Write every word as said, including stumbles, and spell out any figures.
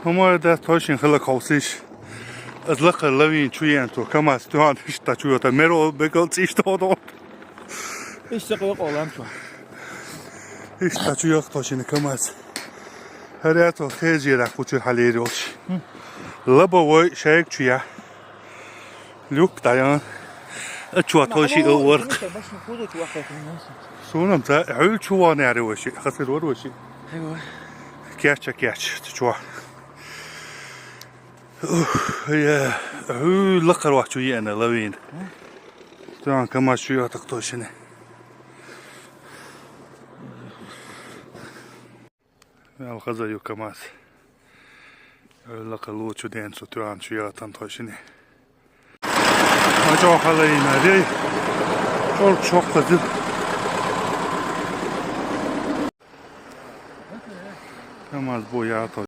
Ма ма да тхо шин хила ковсиш. Аз лакха лавин чу ян цо КамАЗ туан иштта чу йота меро бекал циш тодо. Иштта къоя къолам цо. Иштта чу йох тхо шин КамАЗ. ХӀара цо хезира кучу хьалери олш. Лобовой шайк чу я. Люк даян. А чу тхо ши о ворк. Сунам ца хьул чу ван яри ваши. Хасир вар ваши. Кяча кяч чу. Ух, я, хьул лакхар вахчу яна лавин. Туан КамАЗ чу йотак тхо шин. Алхаза ю КамАЗ. Лакха лучу ден цо туан чу йотан тхо шин. Ачо халайна рей. Чорк шок хазир. КамАЗ бу я тхо